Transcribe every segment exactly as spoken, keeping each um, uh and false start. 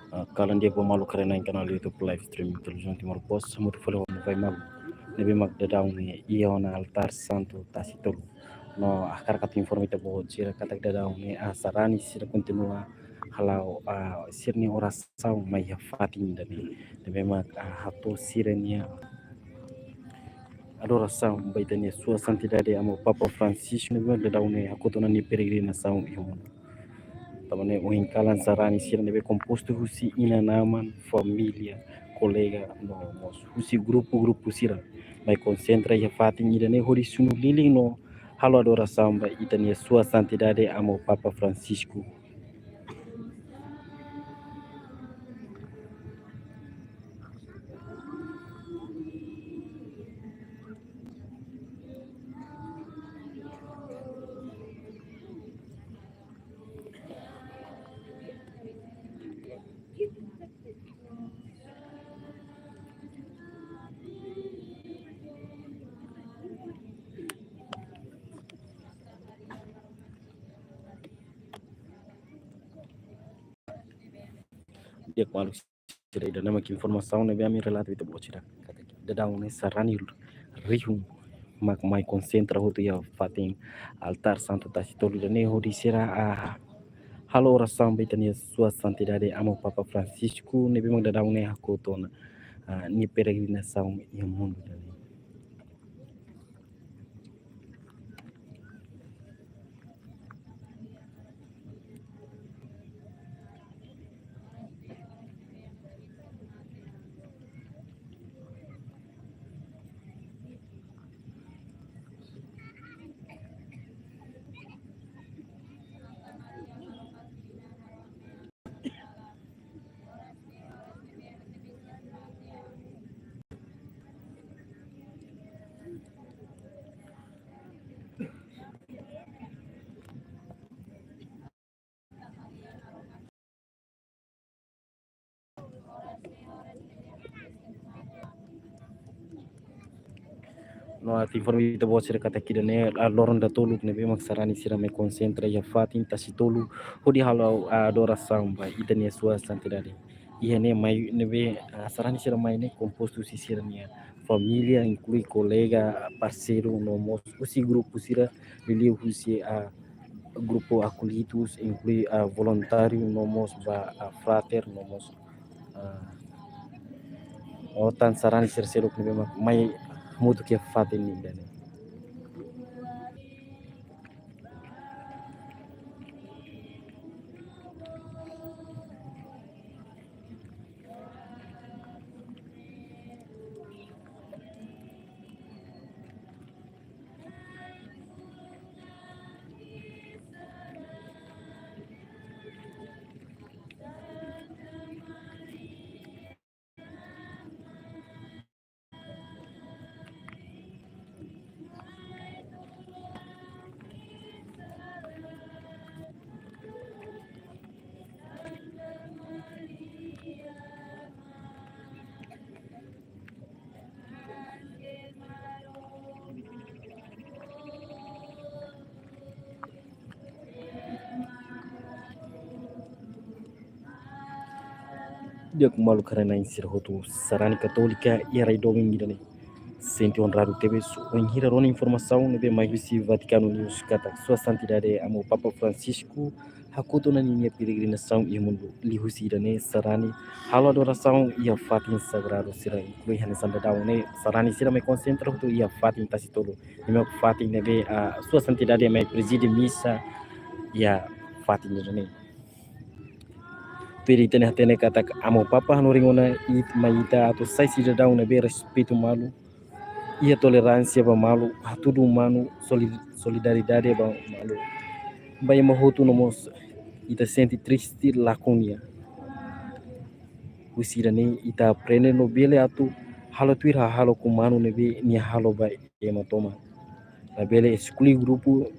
Ah, kalan di'ak ba maluk haree-na'in kanál YouTube live streaming Televizaun Timor Post, hamutuk fali ho Vai Malu. Ne'ebé mak daudaun ne'e iha ona altár santu Tasi Tolu. No hakarak atu informa ita-boot sira katak daudaun ne'e, ah, sarani sira kontinua hala'o, ah, sira-nia orasaun mai iha fatin ida-ne'e. Ne'ebé mak, ah, hato'o sira-nia adorasaun ba ita-nia Sua Santidade Amu Papa Francisco ne'ebé daudaun ne'e hakotu ona nia peregrinasaun iha mundu. Tanba ne'e ohin kalan sarani sira ne'ebé kompostu husi inan-aman, família, kolega, no mós husi grupu-grupu sira mai konsentra iha fatin ida-ne'e hodi sunu lilin no halo adorasaun ba ita-nia Sua Santidade Amu Papa Francisco. Di'ak maluk sira, ida-ne'e mak informasaun ne'ebé ami relata ba ita-boot sira. Katak daudaun ne'e sarani rihun mak mai konsentra hotu iha fatin altár santu Tasi Tolu ida-ne'e hodi sira, ah, halo orasaun ba ita-nia Sua Santidade Amu Papa Francisco ne'ebé mak daudaun ne'e hakotu ona, ah, nia peregrinasaun iha mundu ida-ne'e. No atu informa ita-boot sira katak ida-ne'e, ah, loron datoluk ne'ebé mak sarani sira mai konsentra iha fatin Tasi Tolu hodi halo, ah, adorasaun ba ita-nia Sua Santidade. Iha ne'e mai ne'ebé, ah, sarani sira mai ne'e kompostu husi sira-nia família, inklui kolega, parseiru, no mós husi grupu sira, liuliu husi, ah, grupu akolitus, inklui, ah, voluntáriu, no mós ba, ah, frater, no mós, ah, otan sarani sira seluk ne'ebé mak mai hamutuk iha fatin ida-ne'e. Di'ak maluk haree-na'in sira hotu, sarani Katólika iha rai doben ida-ne'e sente onradu tebes wainhira rona informasaun ne'ebé mai husi Vatikanu News katak Sua Santidade Amu Papa Francisco hakotu ona ninia peregrinasaun iha mundu. Liuhusi ida-ne'e sarani halo adorasaun iha fatin sagradu sira, inklui hanesan daudaun ne'e sarani sira mai konsentra hotu iha fatin Tasi Tolu, ne'ebé fatin ne'ebé, ah, Sua Santidade mai prezide misa iha fatin ida-ne'e. Tuir ita-nia hatene katak Amu Papa hanorin ona it-, mai ita atu sai sidadaun ne'ebé respeitu malu, iha toleránsia ba malu, hatudu umanu, soli-, solidariedade ba malu, ba ema hotu, no mós ita sente triste lakon nia. Husi ida-ne'e ita aprende no bele atu halo tuir hahalok umanu ne'ebé nia halo ba ema tomak. Labele esklui grupu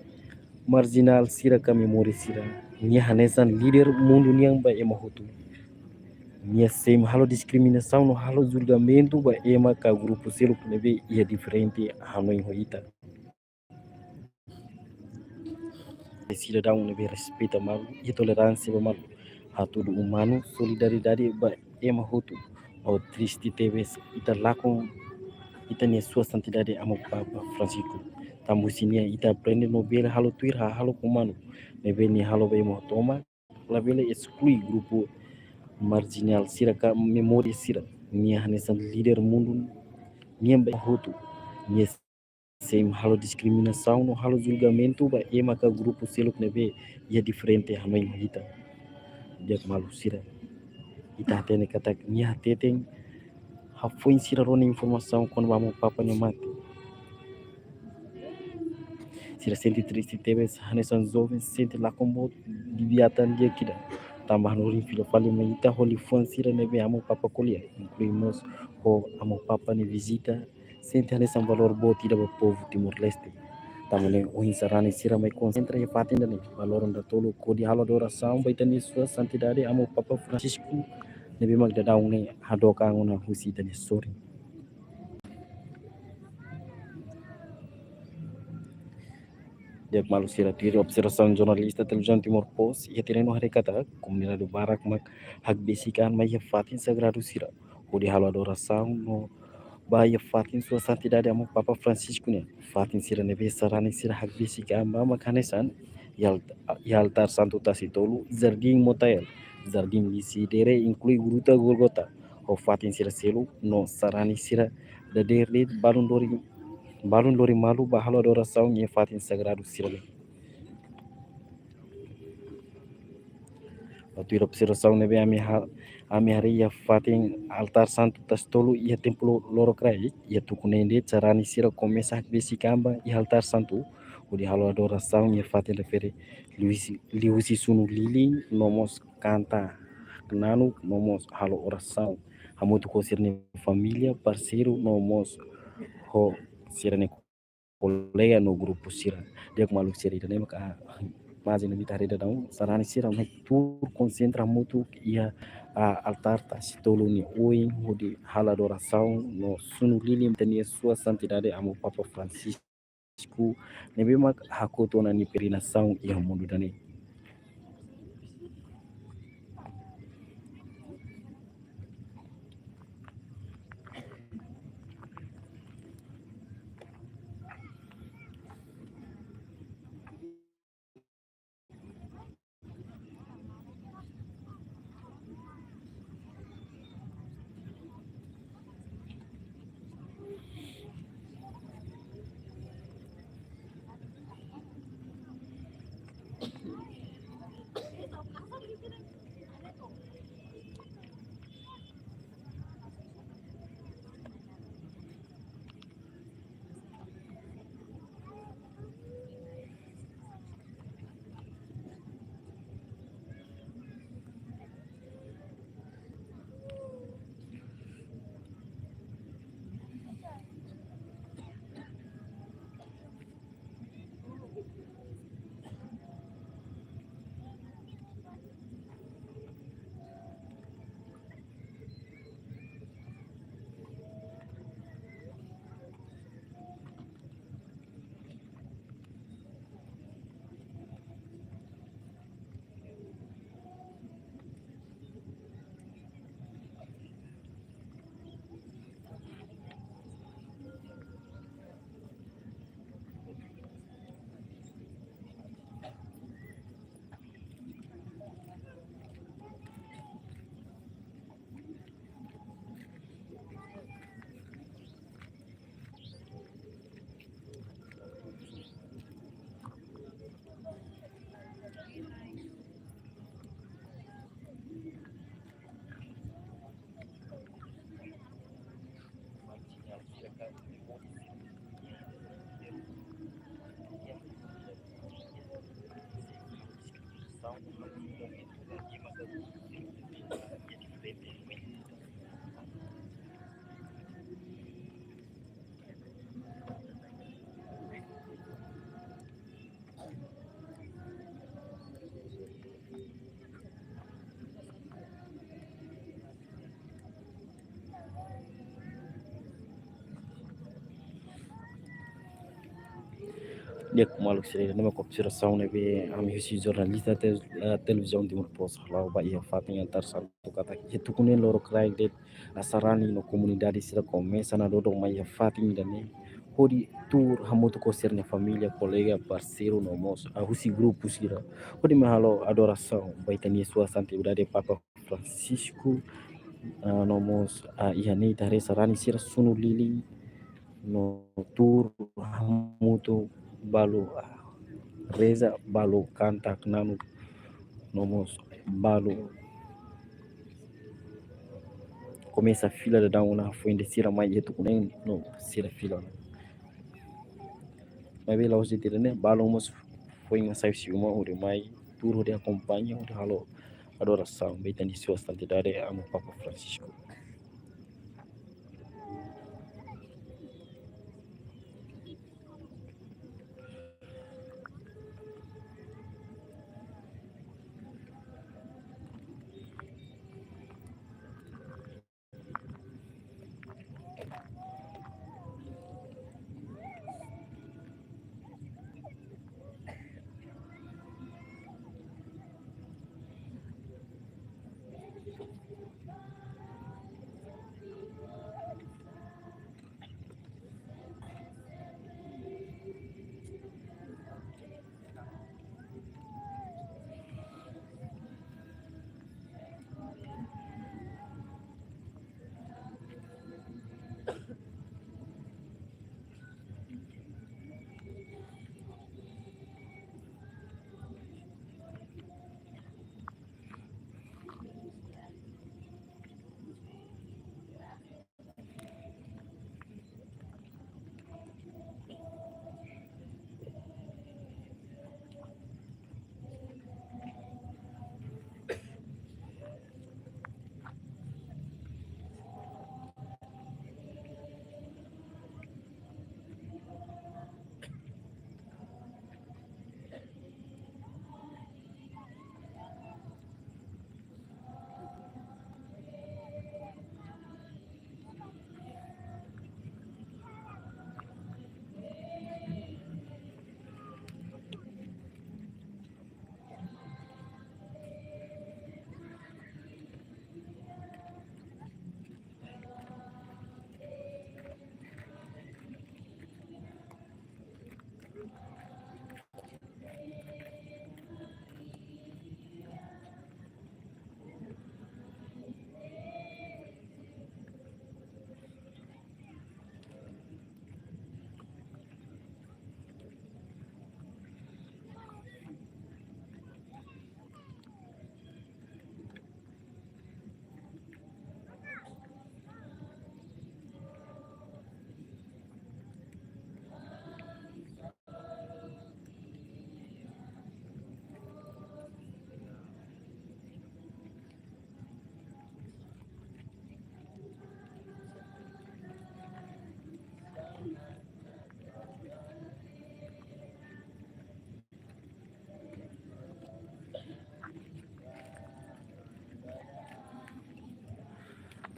marjinál sira ka minoria sira. Nia hanesan líder mundu nian ba ema hotu. Nia sei halo diskriminasaun no halo julgamentu ba ema ka grupu seluk ne'ebé iha diferente hanoin ho ita. Sidadaun ne'ebé respeita malu, iha toleránsia ba malu. Atu do umanu, solidariedade ba ema hotu. No triste tebes, ita lakon ita-nia Sua Santidade Amu Papa Francisco. Tanba husi nia ita aprende no bele halo tuir hahalok umanu ne'ebé nia halo ba ema hotu, labele esklui grupu marjinál sira ka memória sira. Nia hanesan líder mundu nian ba ema hotu. Nia sein halo diskriminasaun no halo julgamentu ba ema ka grupu seluk ne'ebé iha diferente hanoin ho ita. Di'ak maluk sira, ita hatene katak nia hateten hafoin sira rona informasaun kona-ba Amu Papa nia mate. Sira sente triste tebes, hanesan joven sente lakon boot di'ak liután di'ak ida. Tanba hanorin fila fali mai ita ho liafuan sira ne'ebé Amu Papa ko'alia, inklui mós ho Amu Papa nia vizita, sente hanesan valór boot ida ba povu Timor-Leste. Tanba ne'e ohin sarani sira mai konsentra iha fatin ida-ne'e ba loron datoluk hodi halo adorasaun ba ita-nia Sua Santidade Amu Papa Francisco ne'ebé mak daudaun ne'e hadook an ona husi ita-nia sorin. Di'ak maluk sira, tuir observasaun jornalista Televizaun Timor Post, iha terrenu haree katak komunidade barak mak hakbesik an mai iha fatin sagradu sira hodi halo adorasaun no ba iha fatin Sua Santidade Amu Papa Francisco nian. Fatin sira ne'ebé sarani sira hakbesik an ba mak hanesan iha al-, iha altár santu Tasi Tolu, Jardín Motael, Jardín Misidere, inklui Gruta Gólgota, ho fatin sira seluk, no sarani sira dadeer de'it balun lori, balun lori malu ba halo adorasaun iha fatin sagradu sira-ne'e. Tuir observasaun ne'ebé ami ha-, ami haree iha fatin altár santu Tasi Tolu iha templu Lorokraik, iha tuku neen de'it sarani sira komesa hakbesik an ba iha altár santu hodi halo adorasaun iha fatin refere liuhusi, liuhusi sunu lilin no mós kanta knanuk no mós halo orasaun hamutuk ho sira-nia família, parseiru no mós ho sira-nia kolega no grupu sira. Di'ak maluk sira, ida-ne'e maka imajen ne'ebé ita haree daudaun, sarani sira mai tuur konsentra hamutuk iha, ah, altár Tasi Tolu nia oin hodi halo adorasaun no sunu lilin ba ita-nia Sua Santidade Amu Papa Francisco ne'ebé mak hakotu ona nia peregrinasaun iha mundu ida-ne'e. Di'ak maluk sira, ne'e mak observasaun ne'ebé ami husi jornalista tel-, eh, Televizaun Timor Post hala'o ba iha fatin Antar Santu katak iha tuku neen lorokraik de'it sarani no komunidade sira komesa nadodok mai iha fatin ida-ne'e hodi tuur hamutuk ho sira-nia família, kolega, parseiru no mós, ah, husi grupu sira hodi mai halo adorasaun ba ita-nia Sua Santidade Papa Francisco, ah, no mós, ah, iha ne'e ita haree sarani sira sunu lilin no tuur hamutuk balu, ah, reza, balu kanta knanu no mós balu komesa fila daudaun ona foin de'it sira mai iha tuku neen no sira fila. Maibé la'ós de'it ida-ne'e, balu mós foin mai sai husi uma hodi mai tuur hodi akompaña hodi halo adorasaun ba ita-nia Sua Santidade Amu Papa Francisco.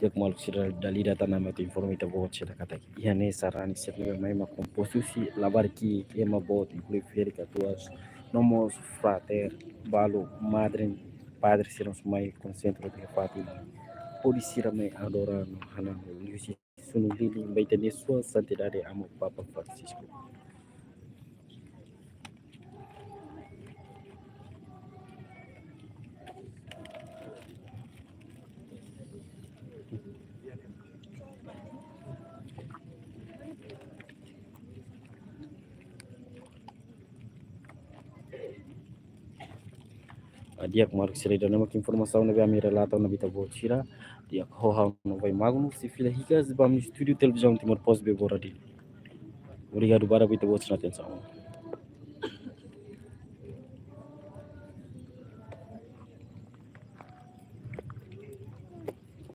Di'ak maluk sira, dala ida tan ami atu informa ita-boot sira katak iha ne'e sarani sira ne'ebé mai mak kompostu husi labarik ki'ik, ema boot, inklui ferik, katuas, no mós frater, balu, madre, padre sira mós mai konsentra iha fatin ne'e hodi sira mai adora no hanan liuhusi sunu lilin ba ita-nia Sua Santidade Amu Papa Francisco. Ah, di'ak maluk sira, ida-ne'e mak informasaun ne'ebé ami relata ona ba ita-boot sira. Di'ak, ho ha'u Novai Magno, sei fila hikas ba ami estúdiu Televizaun Timor Post Bebora Dili. Obrigadu barak ba ita-boot sira-nia atensaun.